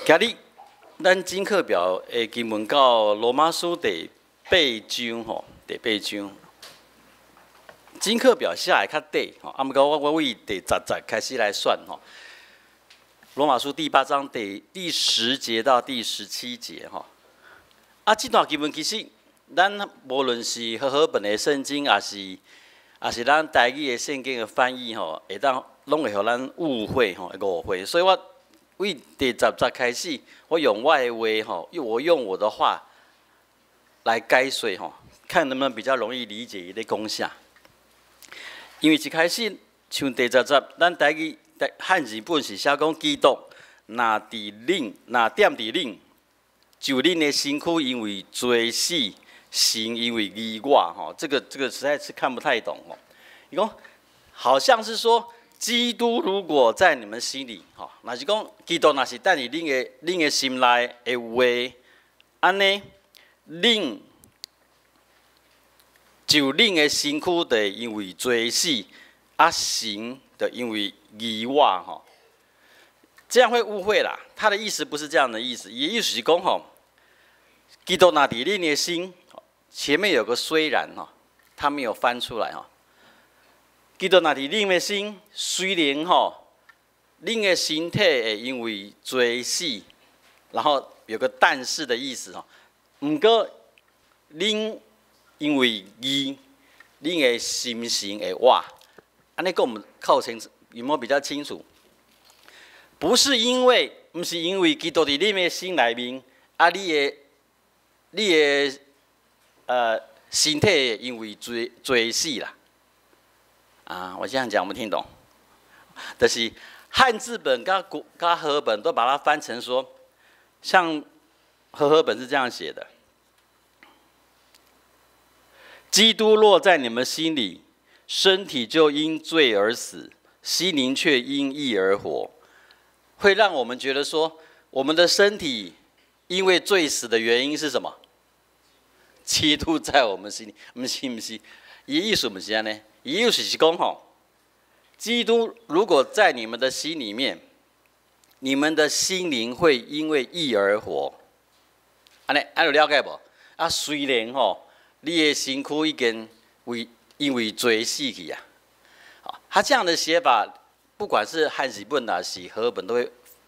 今日咱真課表的經文到羅馬書第八章吼，第八章。真課表寫的較短吼，啊，毋過我為第十節開始來算吼。羅馬書第八章第10節到第17節吼。啊，這段經文其實咱無論是和合本的聖經，抑是咱台語的聖經的翻譯吼，會當攏會予咱誤會吼，誤會。所以我為第十節開始，我用我的話吼，我用我的話來解說吼，看能不能比較容易理解伊咧講啥。因為一開始像第十節，咱台語漢字本是寫講基督若佇恁，若踮佇恁，就恁的身軀因為罪死，神因為義活吼，這個實在是看不太懂哦。伊講好像是說，基督如果在你們心裡，吼，若是講基督若是踮佇恁的心內的話，按呢，恁就恁的身軀就會因為罪死，啊神就因為義活吼，這樣會誤會啦。他的意思不是這樣的意思，伊意思是講吼，基督若佇恁的心，前面有個雖然吼，他沒有翻出來吼。基督若佇恁的心，雖然吼，恁的身體會因為罪死，然後有個但是的意思吼。毋過恁因為義，恁的心神會活。按呢講較清楚，有沒有比較清楚？不是因為，毋是因為基督佇恁的心內面，啊，你的身體會因為罪死啦。啊，我這樣講，有沒有聽懂？就是漢字本佮古佮和合本都把它翻成說，像和合本是這樣寫的：基督若在你們心裡，身體就因罪而死，心靈卻因義而活。會讓我們覺得說，我們的身體因為罪死的原因是什麼？基督在我們心裡，毋是毋是，伊意思毋是按呢，伊意思是講吼，基督如果在你們的心裡面，你們的心靈會因為義而活。按呢，按呢有了解無？啊，雖然吼，你的身軀已經因為罪死去啊。他這樣的寫法，不管是漢字本還是和合本，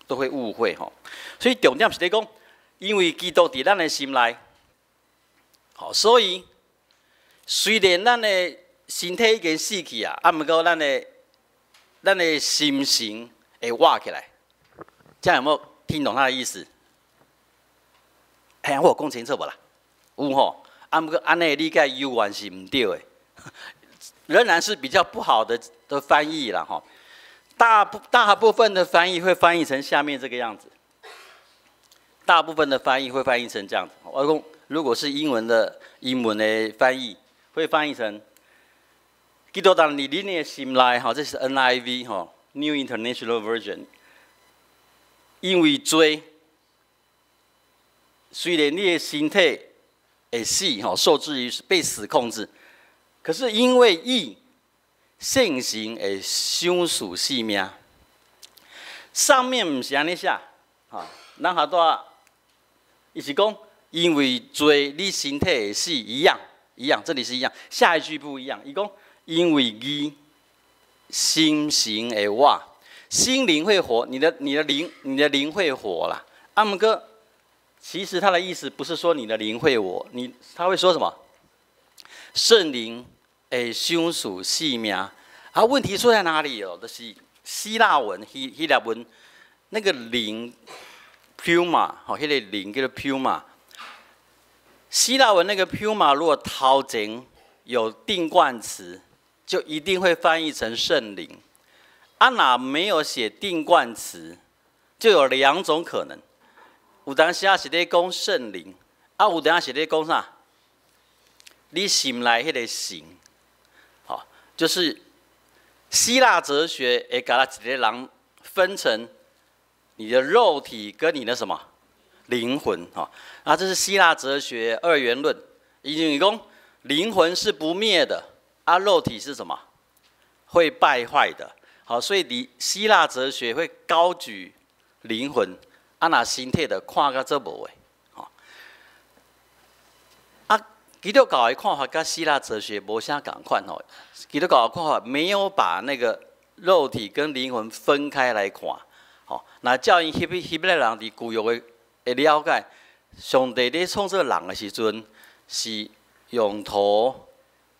都會誤會吼。所以重點是咧講，因為基督佇咱的心內，好，所以雖然咱的身體已經死去啊，啊，毋過咱的心神會活起來。這樣有沒有聽懂他的意思？哎，我有講清楚無啦？有吼。啊，毋過按呢理解猶原是毋對的，仍然是比較不好的翻譯啦吼。大部分的翻譯會翻譯成下面這個樣子。大部分的翻譯會翻譯成這樣子。我講，如果是英文的翻譯，會翻譯成基督佇恁的心內吼，這是 NIV 吼，New International Version。因為罪，雖然你的身體會死吼，受制於被死控制，可是因為義，聖神會賞賜性命。上面毋是按呢寫，哈，咱下帶，伊是講因為罪，你身體會死一樣，一樣，這裡是一樣，下一句不一樣。伊講因為義，心神會活，心靈會活，你的靈會活啦。啊毋過，其實他的意思不是說你的靈會活，他會說什麼？聖靈會賞賜性命。啊，問題出在哪裡哦？就是希臘文希臘文那個靈 pneuma，吼，彼個靈叫做 pneuma。希臘文那個 pneuma 如果頭前有定冠詞，就一定會翻譯成聖靈。啊，若沒有寫定冠詞，就有兩種可能。有當時是咧講聖靈，啊，有當時是咧講啥？你心內彼個神，好，就是希臘哲學會共一個人分成你的肉體跟你的什麼靈魂，哈，啊，這是希臘哲學二元論，伊就是講靈魂是不滅的，啊，肉體是什麼？會敗壞的，好，所以你希臘哲學會高舉靈魂，啊，若身體就看甲做無的，吼。啊，基督教的看法佮希臘哲學無啥仝款吼。基督教的看法沒有把那個肉體跟靈魂分開來看，吼。若照𪜶希伯來人佇舊約的了解，上帝咧創造人的時陣，是用土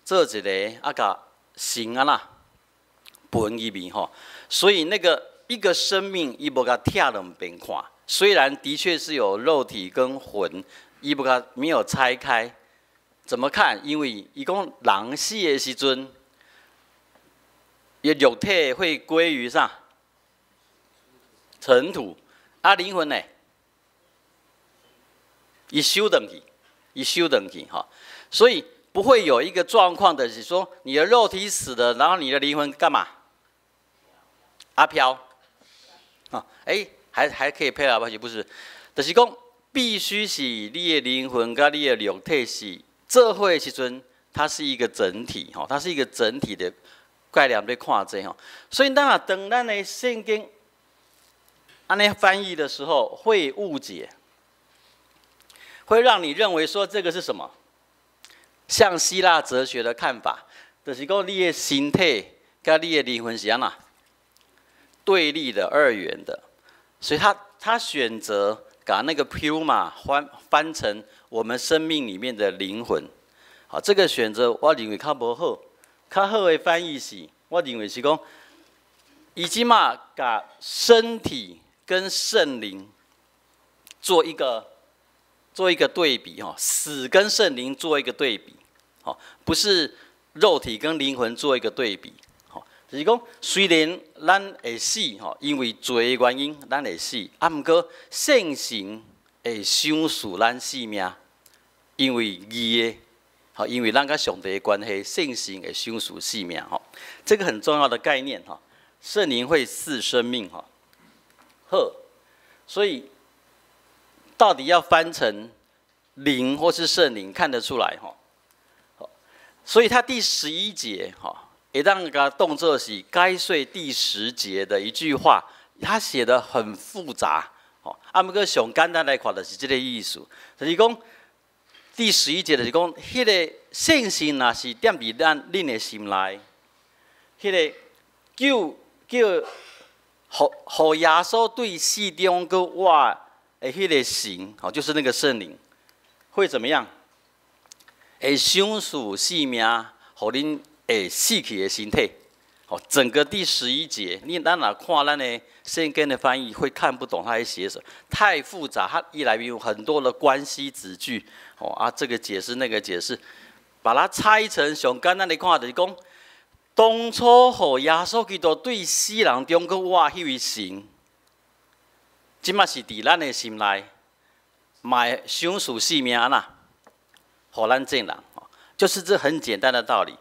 做一個啊，共神按怎分入去吼。所以那個一個生命，伊無共拆兩邊看。雖然的確是有肉體跟魂，伊無共沒有拆開。怎麼看？因為伊講人死的時陣，伊肉體會歸於啥？塵土。啊，靈魂呢？伊收轉去，伊收轉去吼。所以不會有一個狀況的是說，你的肉體死了，然後你的靈魂幹嘛？阿飄。啊，欸，還可以配合不是？不是，就是講必須是你的靈魂佮你的肉體是做伙的時陣，它是一個整體吼，它是一個整體的概念咧看這吼。所以當啊當咱的聖經按呢翻譯的時候，會誤解，會讓你認為說這個是什麼？像希臘哲學的看法，就是講你的身體佮你的靈魂是按怎對立的、二元的，所以他選擇把那個 πνεῦμα 翻成我們生命裡面的靈魂。好，這個選擇我認為較無好，較好的翻譯是，我認為是講，伊這馬共身體跟聖靈做一個對比，哈，死跟聖靈做一個對比，好，不是肉體跟靈魂做一個對比，吼，就是講雖然咱會死，吼，因為罪的原因，咱會死，啊，毋過聖神會賞賜咱生命，因為義的，好，因為咱佮上帝的關係，聖神會賞賜生命，吼，這個很重要的概念，哈，聖靈會賜生命，哈，好，所以到底要翻成靈或是聖靈，看得出來，哈，好，所以他第11節，哈，會當共當做是該歲第10節的一句話，他寫的很複雜，吼，啊，毋過上簡單來看，就是這個意思，就是講第11節就是講，彼個聖神若是踮佇咱恁的心內，彼個叫予予耶穌對死中閣活的彼個神，吼，就是那個聖靈，會怎麼樣？會賞賜生命，予恁會死去的身體。吼，整個第11節，你咱若看咱的聖經的翻譯，會看不懂他在寫什麼，太複雜。它一來有很多的關係子句，哦啊，這個解釋那個解釋，把它拆成上簡單的看，就是講，當初予耶穌基督對死人中閣活彼位神，這馬是佇咱的心內，嘛會賞賜生命按怎，予咱眾人，就是這很簡單的道理。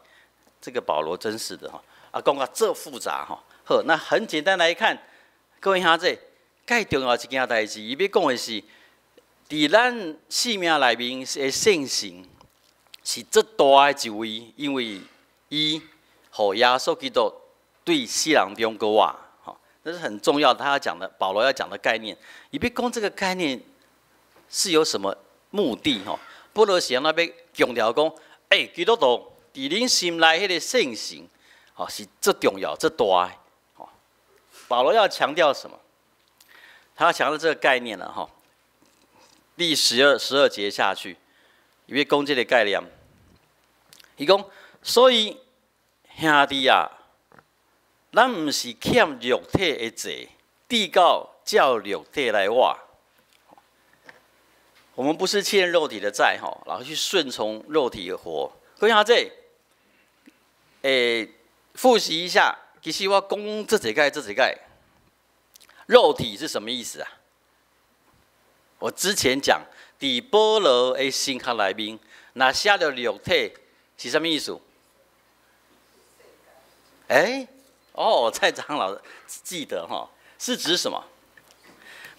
這個保羅真是的哈，啊，講甲這複雜哈。好，那很簡單來看，各位兄弟，蓋重要一件代誌，伊欲講的是，佇咱生命內面的聖神是最大的一位，因為伊予耶穌基督對死人中閣活，吼，這是很重要。他要講的，保羅要講的概念，伊欲講這個概念是有什麼目的？吼，保羅是按怎欲強調講，欸，基督徒佇恁心內彼個聖神，吼，是最重要、最大的。吼，保羅要強調什麼？他要強調這個概念了，吼。第12節下去，伊欲講這個概念，伊講，所以兄弟啊，咱毋是欠肉體的債，直到照肉體來活。我們不是欠肉體的債，吼，然後去順從肉體活。各位兄弟，欸，複習一下，其實我講這幾個，這幾個，肉體是什麼意思啊？我之前講，佇保羅的神學內面，若寫著肉體是啥物意思？欸，哦，蔡長老記得哈，是指什麼？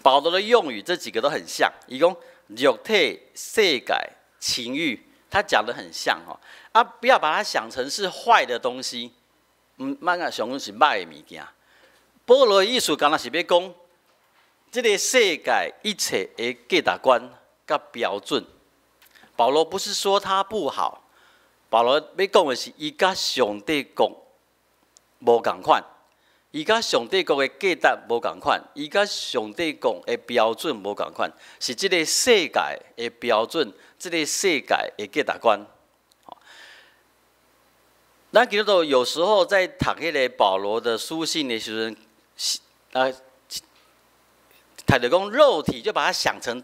保羅的用語這幾個都很像，伊講肉體、世界、情慾，他講的很像哈。啊，不要把它想成是壞的東西，毋，莫共想講是䆀的物件。保羅的意思敢若是欲講，這這个世界一切的價值觀佮標準。保羅不是說他不好，保羅欲講的是，伊佮上帝國無仝款，伊佮上帝國的價值無仝款，伊佮上帝國的標準無仝款，是這个世界的標準，這个世界的價值觀。咱基督徒有時候在讀彼个保羅的書信的時陣，讀著講肉體，就把它想成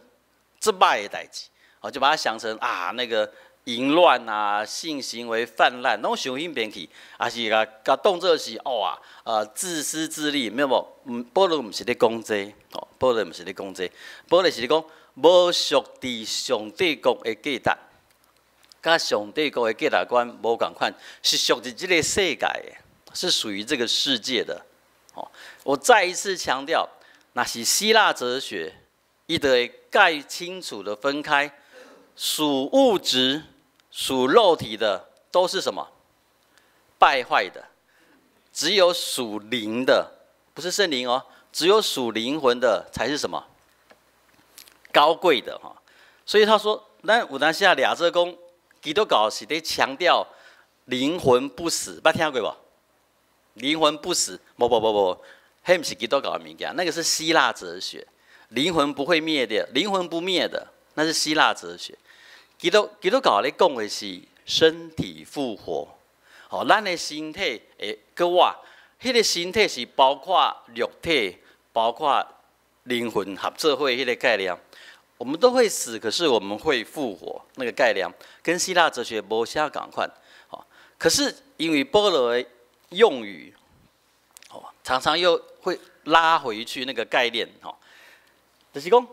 這歹的代誌，哦，就把它想成啊那個淫亂啊、性行為泛濫，攏想彼邊去，抑是共共當做是哦啊，自私自利，沒有無？保羅毋是咧講這個，哦，保羅毋是咧講這個，保羅是咧講無屬佇上帝國的價值，佮上帝國的價值觀無仝款，是屬佇這个世界的，是屬於這個世界的。哦，我再一次強調，若是希臘哲學，伊就會蓋清楚的分開，屬物質、屬肉體的都是什麼？敗壞的，只有屬靈的，不是聖靈哦，只有屬靈魂的才是什麼？高貴的哈。所以他說，咱有當時啊，掠做講，基督教是咧強調靈魂不死，捌聽過無？靈魂不死，無無無無，彼毋是基督教的物件，那個是希臘哲學。靈魂不會滅的，靈魂不滅的，那是希臘哲學。基督教咧講的是身體復活，吼，咱的身體會閣活，彼個身體是包括肉體，包括靈魂合做伙彼個概念。我們都會死，可是我們會復活，那個概念跟希臘哲學無啥仝款。可是因為保羅的用語，哦，常常又會拉回去那個概念，吼，就是講，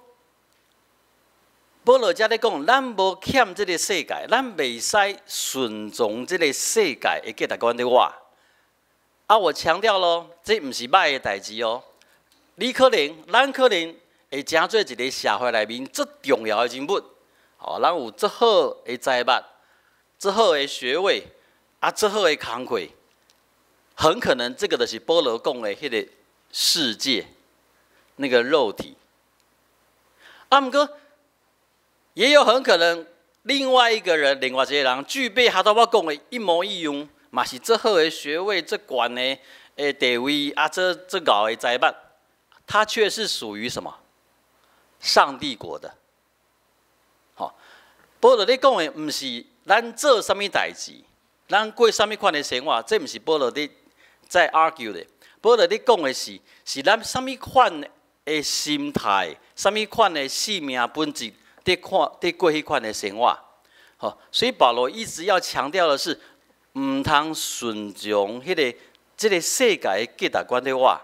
保羅遮咧講，咱無欠這个世界，咱袂使順從這个世界的價值觀咧活。啊，我強調咯，這毋是歹的代誌哦。你可能，咱可能會成做一个社會內面足重要的人物，哦，咱有足好的財物，足好的學位，啊，足好的工課，很可能這個就是保羅講的彼个世界，那個肉體。啊，毋過也有很可能另外一個人，另外一個人具備和頭我講的一模一樣，嘛是足好的學位、足懸的地位，啊，足足𠢕的財物，他卻是屬於什麼？上帝國的。吼，保羅咧講的毋是咱做啥物代誌，咱過啥物款的生活，這毋是保羅咧在 argue 的。保羅咧講的是，是咱啥物款的心態，啥物款的性命本質，佇看佇過彼款的生活。吼，所以保羅一直要強調的是，毋通順從這个世界的價值觀咧活，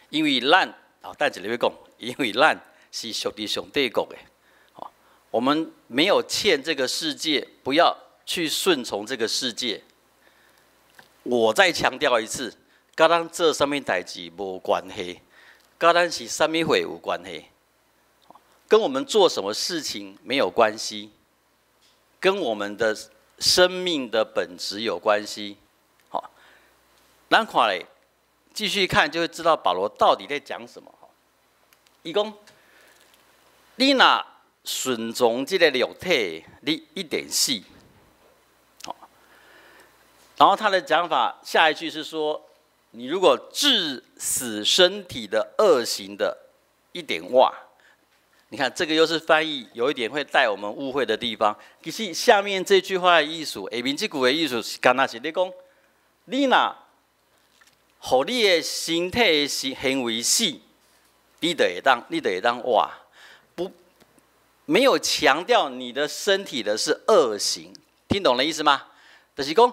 因為咱，哦，等一下欲講，因為咱是屬佇上帝國的，吼，我們沒有欠這個世界，不要去順從這個世界。我再強調一次，佮咱做啥物代誌無關係，佮咱是啥物歲有關係，跟我們做什麼事情沒有關係，跟我們的生命的本質有關係。好，咱看咧，繼續看就會知道保羅到底在講什麼。伊講，你若順從這个肉體，你一定死。然後他的講法，下一句是說，你如果治死身體的惡行的，一定活。你看這個又是翻譯有一點會帶我們誤會的地方。其實下面這句話的意思，下面這句的意思是，敢若是咧講，你若予你的身體的行為死，你就會當活。不，沒有強調你的身體的是惡行，聽懂了意思嗎？就是講，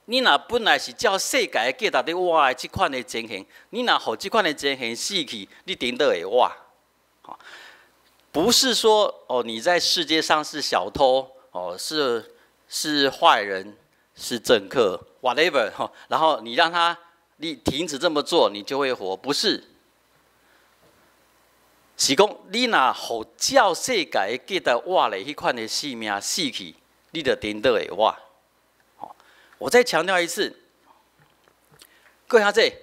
你若本來是照世界的價值咧活的這款的情形，你若予這款的情形死去，你顛倒會活。不是說哦，你在世界上是小偷哦，是壞人，是政客，whatever 哈，然後你讓他，你停止這麼做，你就會活，不是。是講你若予照世界的價值活的彼款的性命死去，你就顛倒會活。我再強調一次，閣較濟，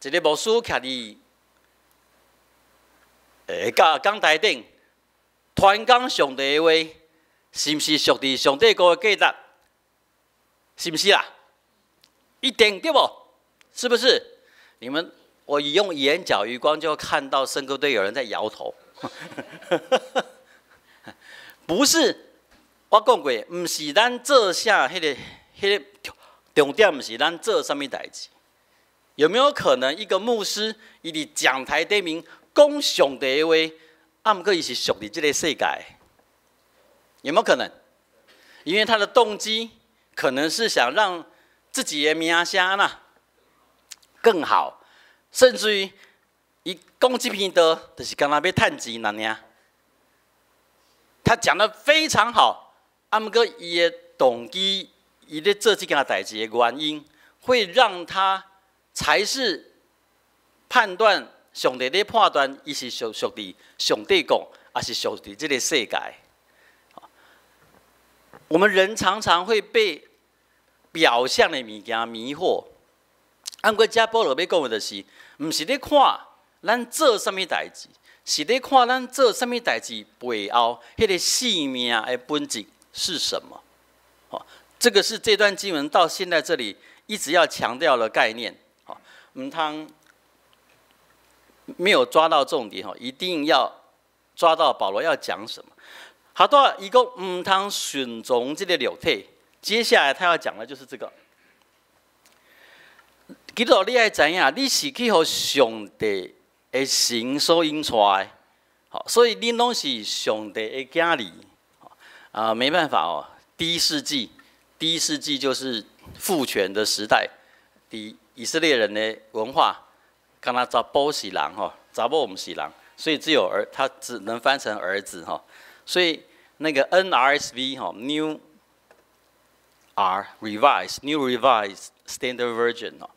一个牧師徛佇講講台頂傳講上帝的話，是毋是屬佇上帝國的價值？是毋是啦？一定對無？是不是？你們我用眼角餘光就看到聖歌隊有人在搖頭。不是，我講過，毋是咱做啥，彼個重點，毋是咱做啥物代誌。有沒有可能一個牧師，伊佇講台頂面講上帝的話，啊，毋過伊是屬佇這個世界？有沒有可能？因為他的動機可能是想讓自己的名聲呐更好，甚至於伊講這篇道，就是干焦欲趁錢爾。他講得非常好，啊，毋過伊的動機，伊咧做這件代誌的原因，會讓他才是判斷上帝咧判斷，伊是屬佇上帝國，抑是屬佇這個世界。我們人常常會被表象的物件迷惑。啊，毋過遮保羅欲講的就是，毋是咧看咱做啥物代誌，是咧看咱做啥物代誌背後彼個性命的本質是什麼？好，這個是這段經文到現在這裡一直要強調的概念。好，毋通沒有抓到重點，一定要抓到保羅要講什麼。好多伊講毋通順從這個肉體，接下來他要講的就是這個。基督徒你愛知影，你是去予上帝的神所引帶的，好，所以恁攏是上帝的囝兒。啊，沒辦法哦，第一世紀，第一世紀就是父權的時代，佇以色列人的文化，干焦查埔是人吼，查某毋是人，所以只有兒，他只能翻成兒子哈。所以那個 NRSV 哈，New R Revised New Revised Standard Version 哦，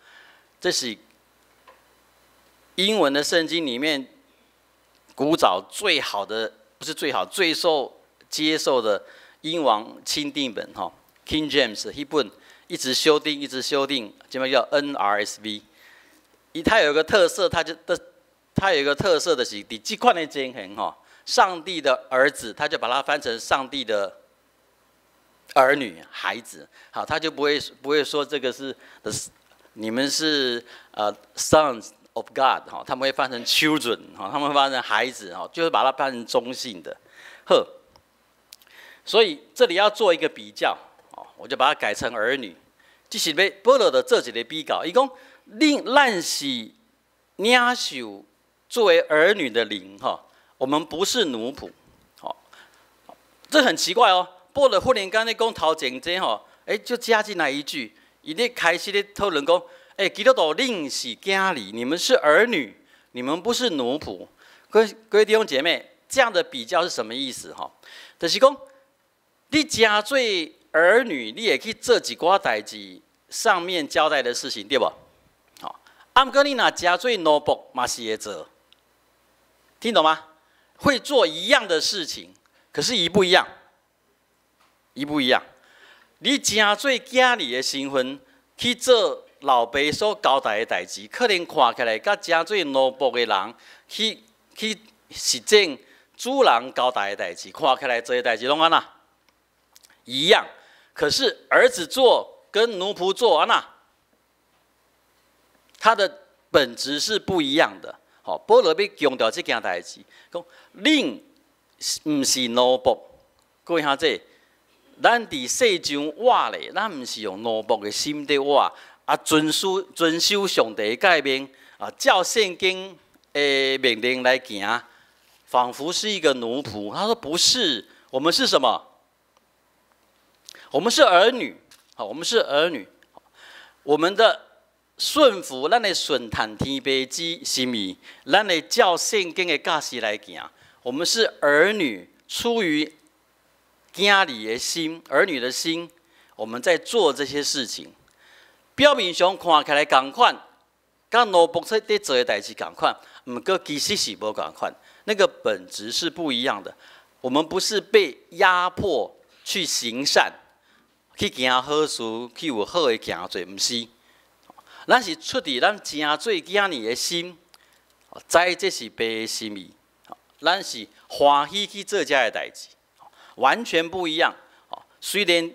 這是英文的聖經裡面古早最好的，不是最好，最受接受的英王欽定本哈，King James 彼本一直修訂，一直修訂，這邊叫 NRSV。它有一個特色，它有一個特色的是，佇這款的情形哈，上帝的兒子，他就把它翻成上帝的兒女、孩子，好，他就不會說這個是你們是sons of God 哈，他們會翻成 children 哈，他們會翻成孩子哈，就是把它翻成中性的。呵，所以這裡要做一個比較，哦，我就把它改成兒女。這是欲保羅就做一個比較，伊講，恁咱是領受作為兒女的靈哈，我們不是奴僕，好，這很奇怪哦。保羅忽然間咧講頭前這吼，哎，就加進來一句，伊咧開始咧討論講，哎，基督徒恁是囝兒，你們是兒女，你們不是奴僕。各位弟兄姐妹，這樣的比較是什麼意思？哈，就是講，你成做兒女，你會去做一寡代誌，上面交代的事情，對無？好，啊，毋過你若成做奴僕，嘛是會做，聽懂嗎？會做一樣的事情，可是，一不一樣？一不一樣？你成做囝兒的身份去做老爸所交代的代誌，可能看起來佮成做奴僕的人去實踐主人交代的代誌，看起來做的代誌攏按怎一樣。可是兒子做跟奴僕做按怎，他的本質是不一樣的。好，保羅欲強調這件代誌，講恁毋是奴僕，各位兄弟，咱佇世上活咧，咱毋是用奴僕的心佇活，啊，遵守上帝的誡命，啊，照聖經的命令來行，仿佛是一個奴僕。他說不是，我們是什麼？我們是兒女，好，我們是兒女，我們的順服，咱會順趁天父之心意，咱會照聖經的教示來行。我們是兒女，出於囝兒的心，兒女的心，我們在做這些事情。表面上看起來仝款，佮奴僕佇做的代誌仝款，毋過其實是無仝款，那個本質是不一樣的。我們不是被壓迫去行善，去行好事，去有好的行做，毋是。咱是出佇咱成做囝兒的心，知這是爸的心意。咱是歡喜去做這个代誌，完全不一樣。雖然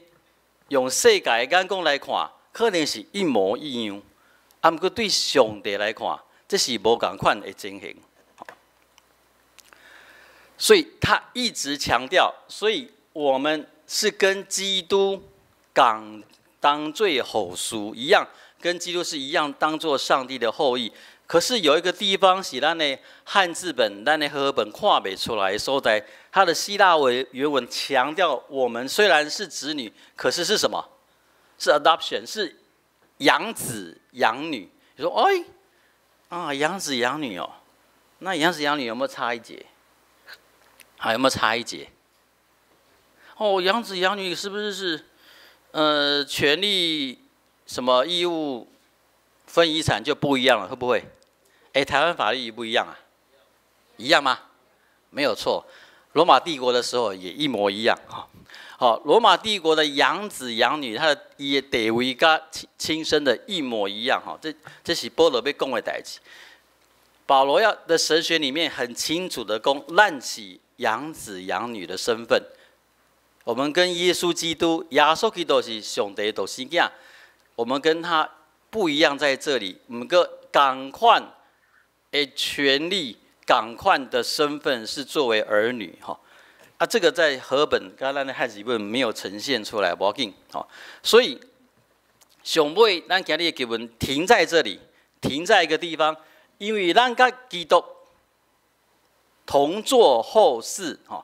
用世界的眼光來看，可能是一模一樣，啊，毋過對上帝來看，這是無仝款的情形。所以他一直強調，所以我們是跟基督共當做後嗣一樣，跟基督是一樣，當做上帝的後裔。可是有一個地方是咱的漢字本、咱的和合本看袂出來的所在，它的希臘文原文強調，我們雖然是子女，可是是什麼？是 adoption，是養子養女。你說，哎，啊，養子養女哦，那養子養女有沒有差一截？還有沒有差一截？哦，養子養女是不是是，權利什麼義務分遺產就不一樣了？會不會？哎，台灣法律也不一樣啊？一樣嗎？沒有錯，羅馬帝國的時候也一模一樣。哈，好，羅馬帝國的養子養女，他的伊的地位佮親生的一模一樣。哈，這是保羅欲講的代誌。保羅要的神學裡面很清楚的講，咱是養子養女的身份，我們跟耶穌基督、耶穌基督是上帝的獨生囝，我們跟他不一樣在這裡，毋過仝款的權利、仝款的身份是作為兒女，哈，啊，這個在和本佮咱的漢字本沒有呈現出來，無要緊，吼，所以上尾咱今日的經文停在這裡，停在一個地方，因為咱佮基督同作後嗣，吼，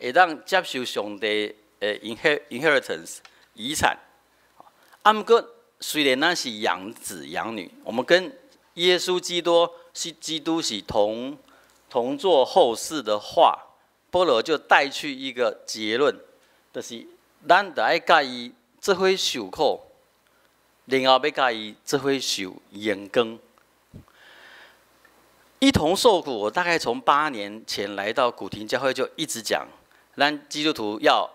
會當接受上帝的 inheritance 遺產。啊，毋過雖然咱是養子養女，我們跟耶穌基督是基督是同作後嗣的話，保羅就帶去一個結論，就是咱著愛佮伊做伙受苦，然後欲佮伊做伙受榮光。一同受苦，我大概從8年前來到古亭教會就一直講，咱基督徒要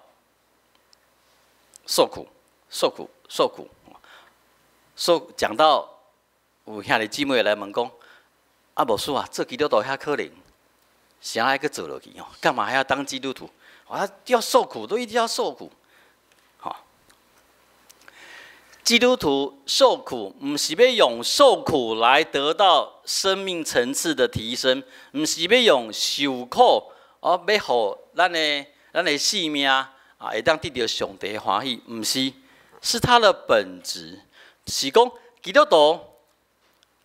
受苦、受苦、受苦，受講到有兄弟姊妹來問講：啊，牧師啊，做基督徒遐可憐，啥愛閣做落去哦？幹嘛還要當基督徒？啊，要受苦，都一定要受苦。好，基督徒受苦，毋是欲用受苦來得到生命層次的提升，毋是欲用受苦哦，欲予咱的性命啊，會當得著上帝歡喜，毋是，是他的本質。是講基督徒，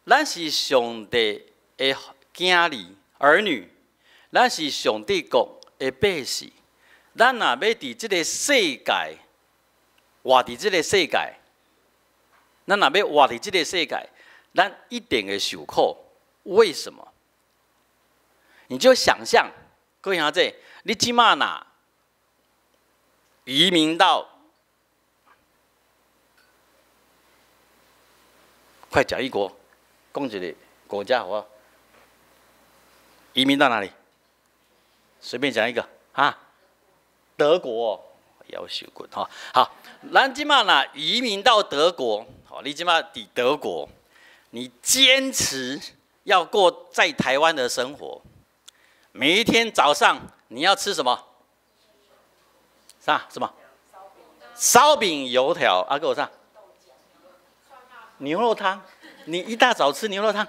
咱是上帝的囝兒兒女，咱是上帝國的百姓。咱若欲佇這个世界活佇這个世界，咱若欲活佇這个世界，咱一定會受苦。為什麼？你就想象，各位兄弟，你這馬若移民到，快講一國，講一個國家好不好？移民到哪裡？隨便講一個啊。德國，夭壽骨哈。好，咱這馬若移民到德國，好，你這馬佇德國，你堅持要過在台灣的生活，每一天早上你要吃什麼？啥？什麼？燒餅油條。啊，閣有啥？牛肉湯。你一大早吃牛肉湯？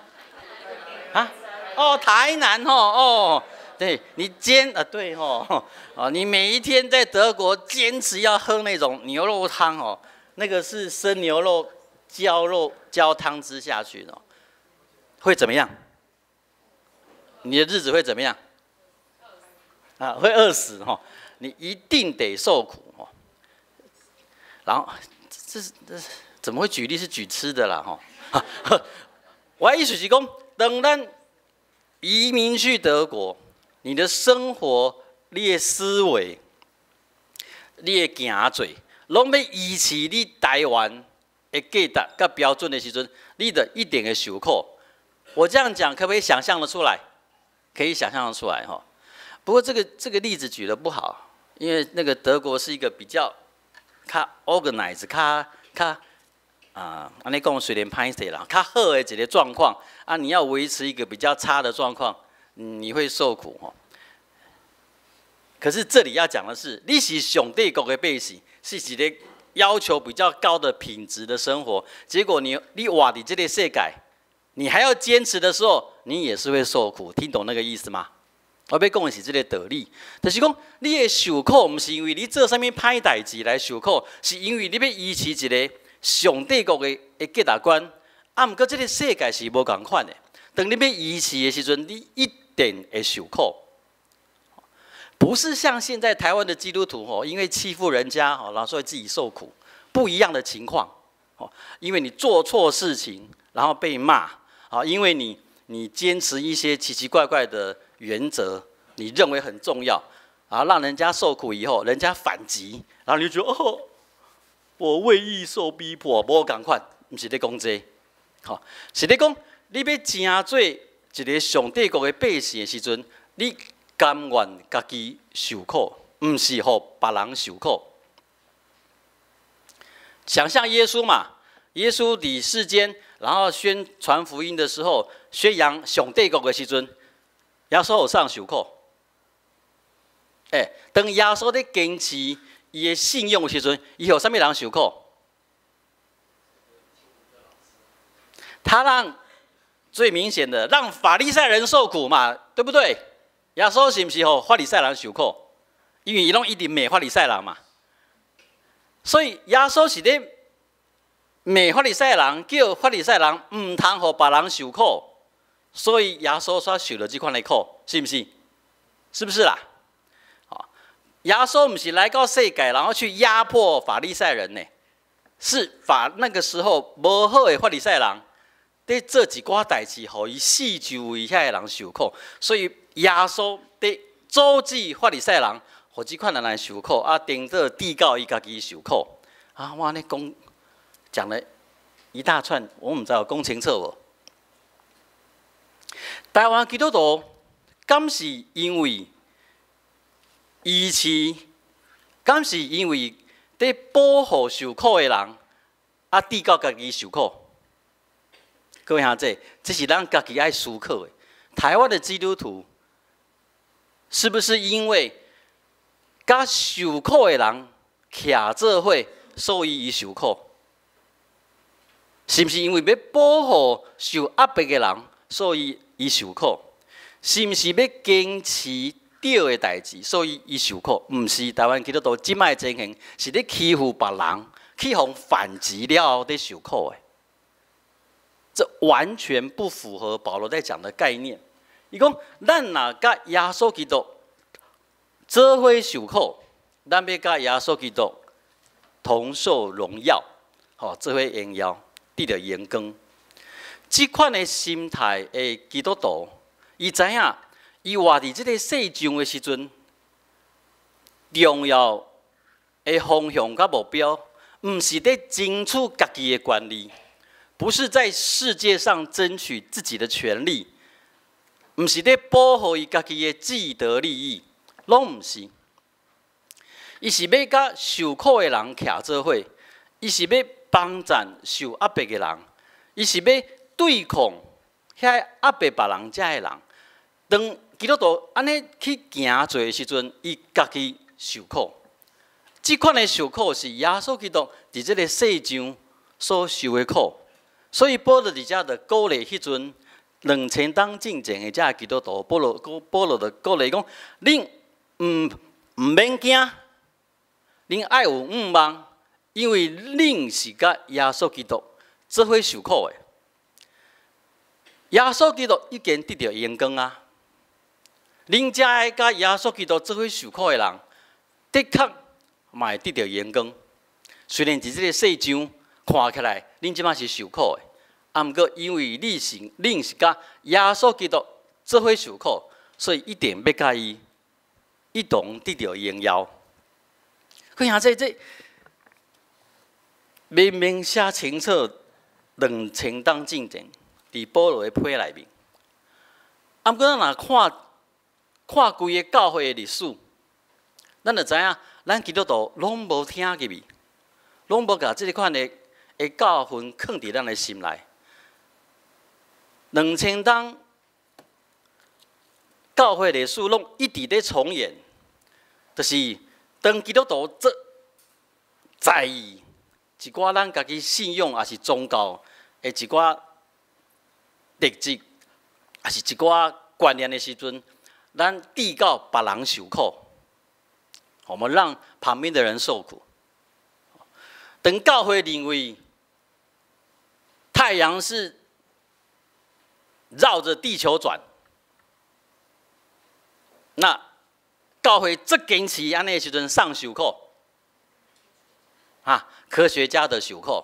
啊？哦，台南吼哦。對你堅啊，對吼，哦，你每一天在德國堅持要喝那種牛肉湯哦，那個是生牛肉澆肉澆湯汁下去的，會怎麼樣？你的日子會怎麼樣？啊，會餓死哈！你一定得受苦哦。然後這是怎麼會舉例是舉吃的啦？哈，我意思是講，當咱移民去德國。你的生活、你的思維、你的行做，攏欲維持你台灣的價值佮標準的時陣，你就一定會受苦。我這樣講，可不可以想象得出來？可以想象得出來哈。不過這個例子舉得不好，因為那個德國是一個比較較 organize、較較啊，按呢講雖然歹勢啦，較好的一個狀況啊，你要維持一個比較差的狀況，你會受苦哈。可是這裡要講的是，你是上帝國的百姓，是一个要求比較高的品質的生活。結果你活佇這个世界，你還要堅持的時候，你也是會受苦。聽懂那個意思嗎？我欲講的是這个道理，就是講你的受苦，毋是因為你做啥物歹代誌來受苦，是因為你欲維持一个上帝國的價值觀。啊，毋過這个世界是無仝款的。當你欲維持的時陣，你一定會受苦。不是像現在台灣的基督徒吼，因為欺負人家吼，然後所以自己受苦，不一樣的情況。哦，因為你做錯事情，然後被罵，啊，因為你堅持一些奇奇怪怪的原則，你認為很重要，啊，讓人家受苦以後，人家反擊，然後你就覺得哦，我為義受逼迫，無仝款，毋是咧講這个，吼，是咧講你欲成做一个上帝國的百姓的時陣，你甘願家己受苦，毋是予別人受苦。想象耶穌嘛，耶穌佇世間，然後宣傳福音的時候，宣揚上帝國的時陣，耶穌有啥受苦？欸，當耶穌咧堅持伊的信仰的時陣，伊予啥物人受苦？他讓最明顯的讓法利賽人受苦嘛，對不對？耶穌是毋是予法利賽人受苦？因為伊攏一直罵法利賽人嘛，所以耶穌是咧罵法利賽人，叫法利賽人毋通予別人受苦，所以耶穌才受了這款的苦，是毋是？是不是啦？耶穌毋是來到世界，然後去壓迫法利賽人呢？是法那個時候無好的法利賽人，佇做一寡代誌，予伊四周圍遐的人受苦，所以耶穌佇阻止法利賽人，予這款人來受苦，啊，顛倒締到伊家己受苦。啊，我按呢講講了一大串，我毋知有講清楚無？台灣基督徒敢是因為維持，敢是因為佇保護受苦的人，啊，締到家己受苦？各位兄弟，這是咱家己愛思考的。台灣的基督徒是不是因為佮受苦的人徛做伙，所以伊受苦？是毋是因為欲保護受壓迫的人，所以伊受苦？是毋是欲堅持對的代誌，所以伊受苦？毋是，台灣基督徒這擺情形是咧欺負別人，去予反擊了後佇受苦的。這完全不符合保羅在講的概念。伊講，咱若佮耶穌基督做伙受苦，咱欲佮耶穌基督同受榮耀，吼，做伙榮耀，得著榮光。這款的心態的基督徒，伊知影，伊活佇這个世上的時陣，重要的方向佮目標，毋是佇爭取家己的權利。不是在世界上爭取自己的權利，毋是咧保護伊家己的既得利益，攏毋是。伊是欲佮受苦的人徛做伙，伊是欲幫贊受壓迫的人，伊是欲對抗遐壓迫別人遮的人。當基督徒按呢去行做的時陣，伊家己受苦。這款的受苦是耶穌基督佇這个世上所受的苦。所以保羅佇遮就鼓勵彼陣2000冬進前的遮基督徒，保羅就鼓勵講：恁毋免驚，恁愛有向望，因為恁是佮耶穌基督做伙受苦的。耶穌基督已經得著榮光啊！恁遮个佮耶穌基督做伙受苦的人，的確嘛會得著榮光。雖然佇這个世上看起來，恁這擺是受苦的，啊，毋過因為恁是佮耶穌基督做伙受苦，所以一定欲佮伊一同得著榮耀。各位兄弟，這明明寫清楚，2000冬進前，佇保羅的批內面。啊，毋過咱若看看規个教會的歷史，咱就知影，咱基督徒攏無聽入去，攏無共這个款的教訓囥佇咱的心內。2000冬教會歷史攏一直咧重演，就是當基督徒足在意一寡咱家己信仰，抑是宗教的一寡特質，抑是一寡觀念的時陣，咱致到別人受苦，我們讓旁邊的人受苦。當教會認為太陽是繞着地球轉，那教會足堅持按呢的時陣，誰受苦？啊，科學家的受苦。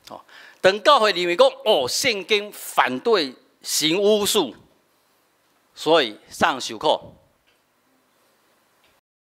哦，當教會認為講，哦，聖經反對行巫術，所以誰受苦？